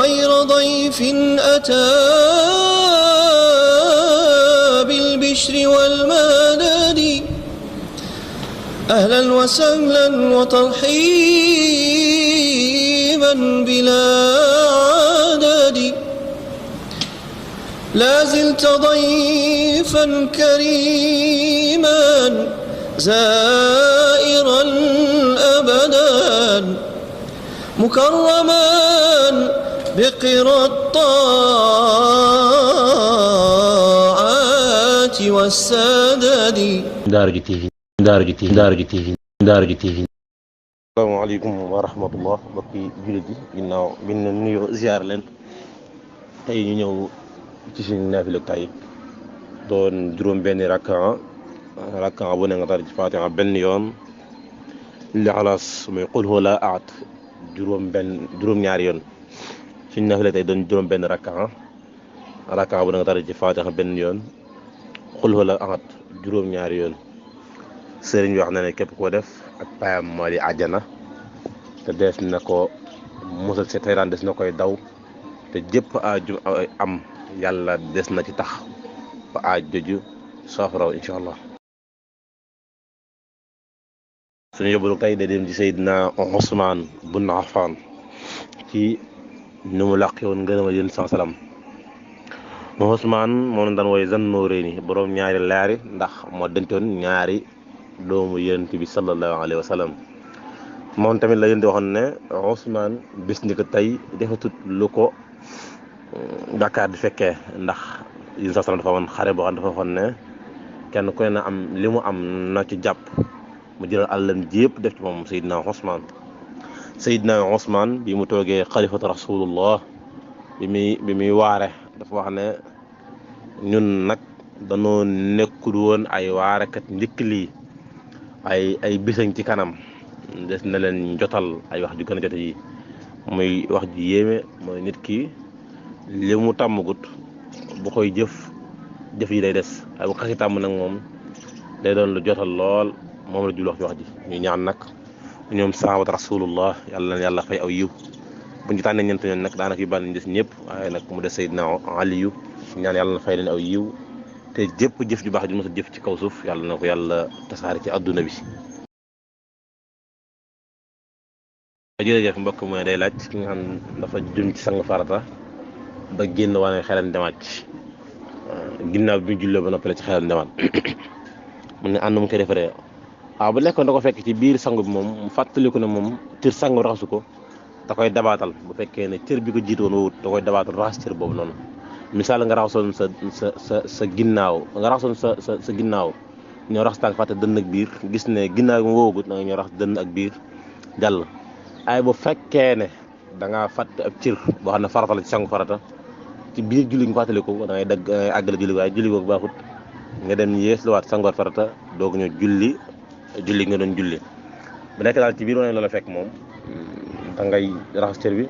غير ضيف أتى بالبشر والمدد أهلا وسهلا وترحيبا بلا عدد لا زلت ضيفا كريما زائرا أبدا مكرما بقرى الطاعات والسدد Daara J TV asalaamaaleykum wa rahmatullah mbokki jullit yi ginnaaw bi ñu leen nuyoo ziar leen tey ñu ñëw ci suñu naafila tay doon juróom benn rakka bu ne nga tar ci Faatiha benn yoon Ixlaas muy qul huwa laa ahad juróom-ñaari yoon suñu naafila tey doon juróom benn rakka bu ne nga tar ci Faatiha benn yoon qul huwa laa ahad juróom-ñaari yoon sëriñ bi wax na ne képp koo def ak payam moo di àjjana te des na ko musal si teyraan des na koy daw te jëpp aaju am yàlla des na ci tax ba aaj joju saafaraw incha allah. suñu yóbbalu tey day dem ci Seydina Ousmane bun Affan ci ni mu làqi woon ngërëma yéen salaam Ousmane moom daan woy Zannurayni boroom ñaari leeri ndax moo dentoon ñaari doomu yonent bi sallallahu alayhi wa sallam moom tamit la yéen di waxoon ne Ousmane bis ni ko tey defatut lu ko Dakar di fekkee ndax yéen salaam dafa woon xare boo xam dafa waxoon ne kenn ku ne am li mu am na ci jàpp mu jëlal àllam ji yëpp def ci moom Seydina Ousmane bi mu toogee xalifatu rasulullah bi muy waare dafa wax ne ñun nag danoo nekkul woon ay waarekat njëkk lii ay bisañ ci kanam des na leen jotal ay wax ju gën a jote yi muy wax ji yéeme mooy nit ki li mu tàmmagut bu koy jëf yi day des ay bu xasi tàmm nag moom day doon lu jotal lool moom la jul wax ci wax ji ñu ñaan nag ñoom sahabat rasulullah yàlla fay aw yiw buñu tànnee ñeent ñoon nag daanaka yu bànn des ñëpp waaye nag mu des Seydina Aliyu ñaan yàlla na fay leen aw yiw te jëpp jëf ju baax ju mos a jëf ci kaw suuf yàlla na ko yàlla tasaare ci adduna bi. jërëjëf mbokk mooy day laaj ki nga xam dafa jëm ci sang farata ba génn wane xelam demaat ci ginnaaw bi ñu jullee ba noppale ci xelam demaat mu ne ànd mu koy defaree waaw bu lekkoon da ko fekk ci biir sangu bi moom mu fàttaliku ne moom cër sangu raxasu ko da koy dabaatal bu fekkee ne cër bi ko jiitoon wowut da koy dabaatal raxas cër boobu noonu. misaal nga raxasoon sa ginnaaw sa ginnaaw ñoo raxas tànk fàtte dënn ak biir gis ne ginnaaw bi mu woowagut da nga ñoo raxas dënn ak biir jàll ay bu fekkee ne da ngaa fàtte ab cër boo xam ne farata la ci sangu farata ci biir julli nga fàttaliku da ngay àggale julli waaye julli googu baaxut nga dem yeesluwaat sangoor farata doog ñu julli nga doon julli bu nekk daal ci biir wane loola fekk moom da ngay raxas cër bi